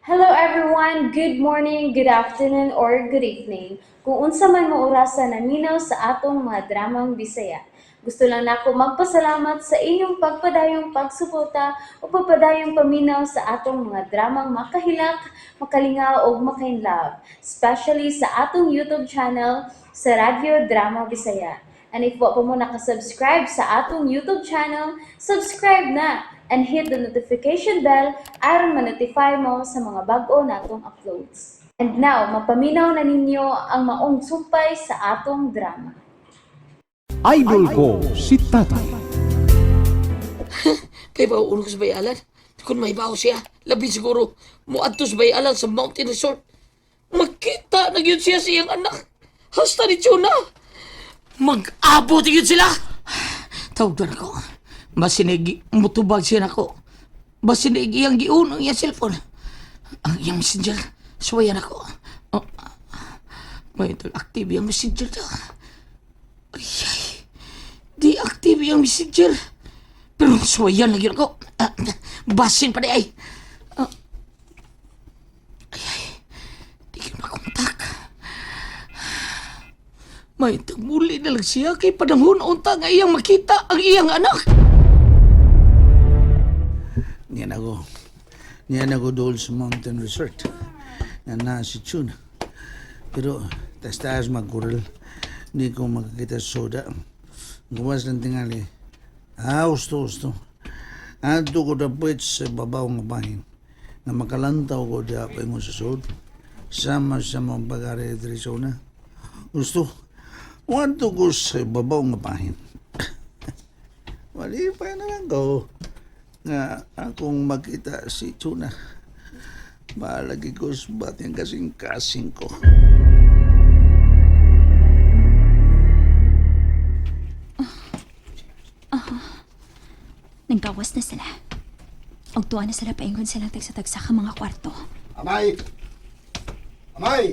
Hello everyone! Good morning, good afternoon, or good evening. Kung unsa man mo orasa naminaw sa atong mga dramang Bisaya. Gusto lang nako magpasalamat sa inyong pagpadayong pagsuporta o pagpadayong paminaw sa atong mga dramang makahilak, makalingaw ug makainlove, especially sa atong YouTube channel sa Radyo Drama Bisaya. And if wa pa mo nakasubscribe sa atong YouTube channel, subscribe na and hit the notification bell aron ma-notify mo sa mga bag-o natong uploads. And now, mapaminaw na ninyo ang maong sumpay sa atong drama. Idol ko si Tatay. Kay ba ulo ko sa bayalan? Kung may baho siya, labi siguro muadto sa bayalan sa Mountain Resort. Magkita na yun siya sa iyang anak. Hasta ni Chuna. Mag-abot yun sila. Tawag doon ako. Masinig, mutubag siya nako. Masinig iyang giun ang iyang cellphone. Ang iyang messenger. Suwayan ako. Oh, may active iyang messenger daw. Ay, ay. Di active iyang messenger. Pero suwayan lagi ako. Ah, basin pa di ay. Ah. Ay, ay. Di ko makontak. May tagmuli na lang siya kay panahon unta nga iyang makita ang iyang anak. Niyan ako. Niyan ako doon sa Mountain Resort. Na nasa Chuna. Pero tas-taas magkural. Hindi ko makakita sa soda. Gumas lang tingali. Ah, gusto, gusto. Adto ko dapat sa babaw nga bahin. Nga makalantaw ko di ako ingon sa sod. Sama sa mga pag-ari diri sa una. Gusto. Wanto ko sa babaw nga bahin. Malipay na lang ko nga akong makita si Tuna. Malagi ko sa batang kasing-kasing ko. Naggawas na sila. Og tuwa na sila paingon silang tagsa-tagsa ka mga kwarto. Amay! Amay!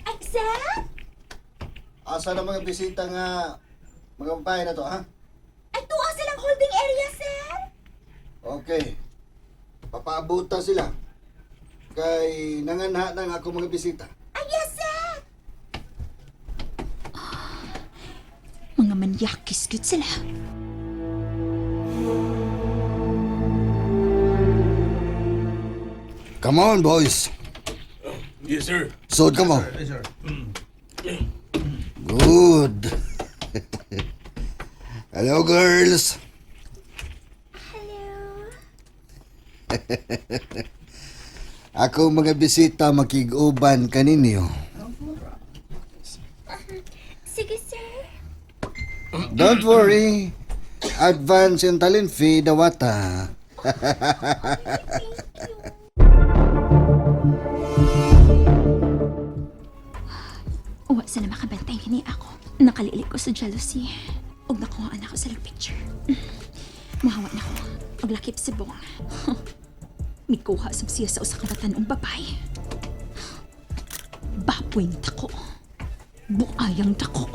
Ay, sir! Asa na mga bisita nga mga babae na to, ha? Ay, tuwa silang holding area, sir! Okay. Papaabuta sila. Kay nanganha ng ako mga bisita. Ay, yes, sir! Mga manyakis good sila. Come on, boys. Yes, sir. Sod ka mo. Good. Hello, girls. Hello. Ako mga bisita makig-uban kaninyo. Sige, sir. Don't worry. Advance yung talent fee, dawata. Uwa sila makabantay ni ako. Nakalilig ko sa jealousy. Ug nakuha na ako sa picture. Mahawa na ko. Og lakip si Bong. Mikuha sab siya sa usa ka batan-ong babay. Bapoy tako. Buayang tako.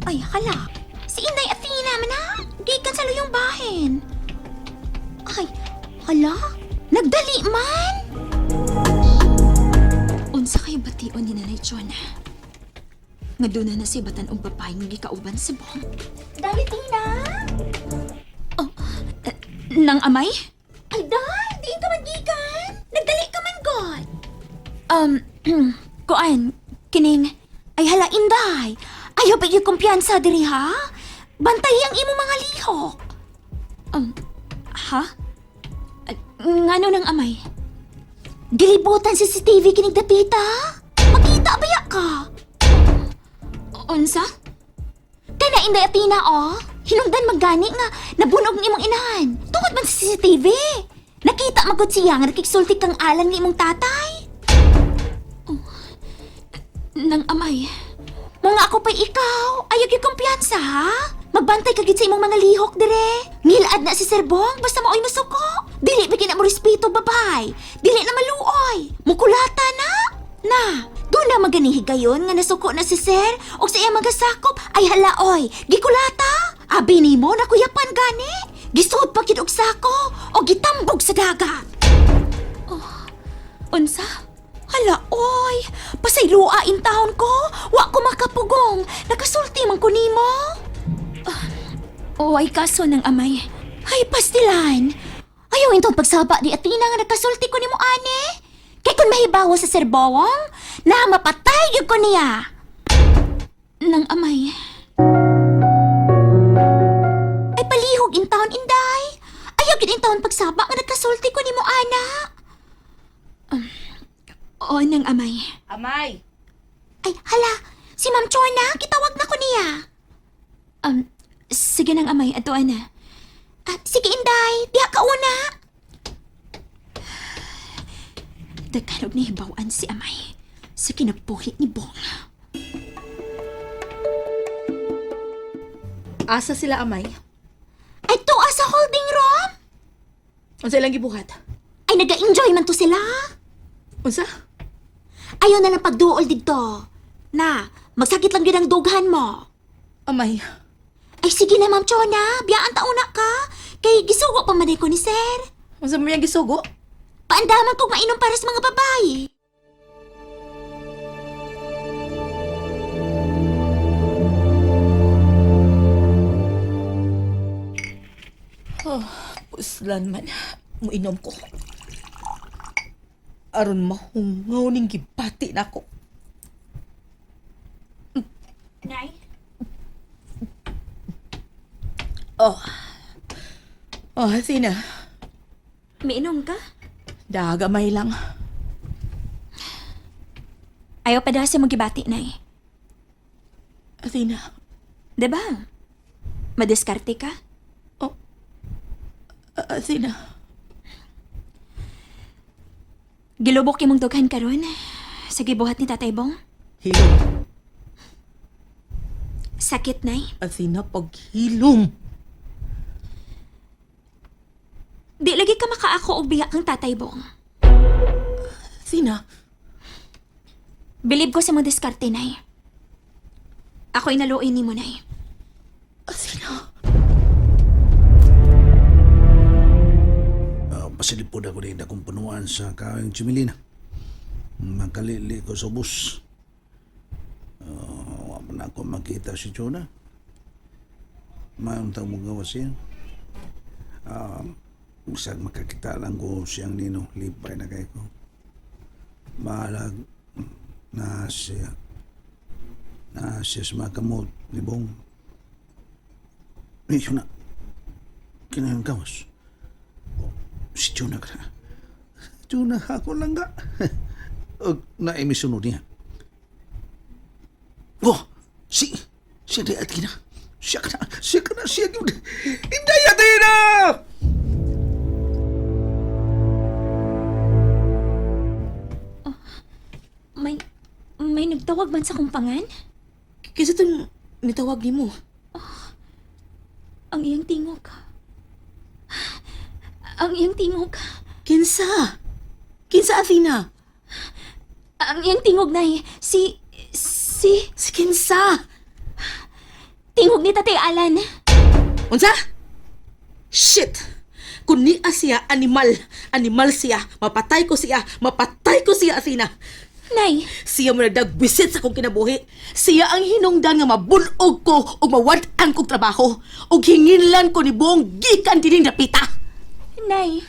Ay, hala. Si Inday Athena man ha. Gikan sa luyong bahin. Ay, hala. Nagdali man. Unsa kayo bation ni Nanay Jonah? Nga doon na si batan og babae nga gikauban sa Bong. Dali, Tina! Oh, eh, nang amay? Ay, day! Diin ka man gikan! Nagdali ka man, God! Kuan, kining, ay hala, Inday! Ayaw ba yung kumpiyansa diri, ha? Bantay ang imong mga lihok! Ha? Ay, ngano nang amay? Gilibutan si CCTV kinig dapita. Makita ba ya ka? Unsa? Kana Inday Athena oh. Hinungdan magani nga nabunog ang imong inahan. Tungod man sa CCTV. Nakita magud siya nga nakiksulti kang alan ni imong tatay. Oh. Nang amay. Mga ako pa'y ikaw. Ayaw gyud kumpiyansa, ha? Magbantay ka gid sa imong mga lihok dire. Ngilad na si Sir Bong, basta maoy masuko. Dili ba na mo respeto, babay. Dili na maluoy. Mukulata na. Na, doon na maganihi gayon nga nasuko na si Sir og sa iya magasakop ay halaoy. Gikulata. Abi nimo nakuyapan gani. Gisuod pa gid og sako o gitambog sa dagat. Oh, unsa? Hala, oy! Pasayloa in taon ko! Wa ko makapugong! Nakasulti man ko nimo! Ah, way kaso ng amay. Ay, pastilan! Ayaw intong pagsaba di Athena nga nakasulti ko nimo ane. Kay kung mahibawo sa Sir Bowong, na mapatay gyud ko niya. Nang amay. Ay palihog in taon inday. Ayaw gid in taon pagsaba nga nagkasulti ko nimo ana. Oo nang amay. Amay! Ay, hala! Si Ma'am Chona, kitawag na ko niya. Sige nang amay, ato ana. Ah, sige inday, diha ka una. Dagkanog na hibawan si amay sa kinabuhi ni Bong. Asa sila, amay? Ay, tuwa sa holding room! Unsa ilang gibuhat? Ay, naga-enjoy man to sila. Unsa? Ayaw na lang pagduol dito. Na, magsakit lang yun ang dughan mo. Amay, Ay, sige na, Ma'am Chona. Biyaan tauna ka. Kay gisugo pa man ko ni Sir. unsa man yang gisugo? Paandaman kong mainom para sa mga babae. Puslan man, muinom ko. Aron mahungaw ning gibati nako. Nay? Oh. Oh, Athena. Miinom ka? Dagamay lang. Ayaw pa dahil sa magibati, Nay. Athena. Diba? Madiskarte ka? Oh. Athena. Gilubok imong dughan karon sa gibuhat ni Tatay Bong. Hilom. Sakit, Nay. Athena, paghilom. Di lagi ka makaako og biya kang Tatay Bong. Athena. Bilib ko sa mong diskarte, Nay. Ako'y naluoy ni mo, Nay. Athena. Pasilipod ako din akong punuan sa kawing Chimilina. Makalili ko sa bus. Wa man ako makita si Jonah. Mayroon tang magawa siya. Bisag makakita lang ko siyang nino, lipay na kay ko. Maalag na siya. Na siya sa mga kamot, libong. Eh, yun na. Kinahang gawas. Si Jonah ka na. Jonah, ako lang ga. Og naimisunod niya. Oh, si, siya di at kina. Siya ka na, siya ka na, siya yun. Inday Athena! May nagtawag man sa kumpangan? Kisa itong nitawag nimo. Ang iyang tingog. Ang iyang tingog. Kinsa? Kinsa, Athena? Ang iyang tingog, Nay. Si Si Kinsa? Tingog ni Tatay Alan. Unsa? Shit! Kung niya siya, animal. Animal siya. Mapatay ko siya. Mapatay ko siya, Athena. Nay, Siya mo nagdagwisit sa akong kinabuhi. Siya ang hinungdan nga mabunog ko ug mawad-an kog trabaho. Ug hinginlan ko ni buong gikan dining dapita. Nay.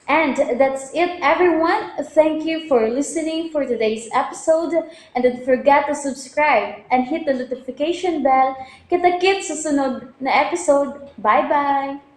And that's it, everyone. Thank you for listening for today's episode. And don't forget to subscribe and hit the notification bell. Kita-kits sa sunod na episode. Bye-bye!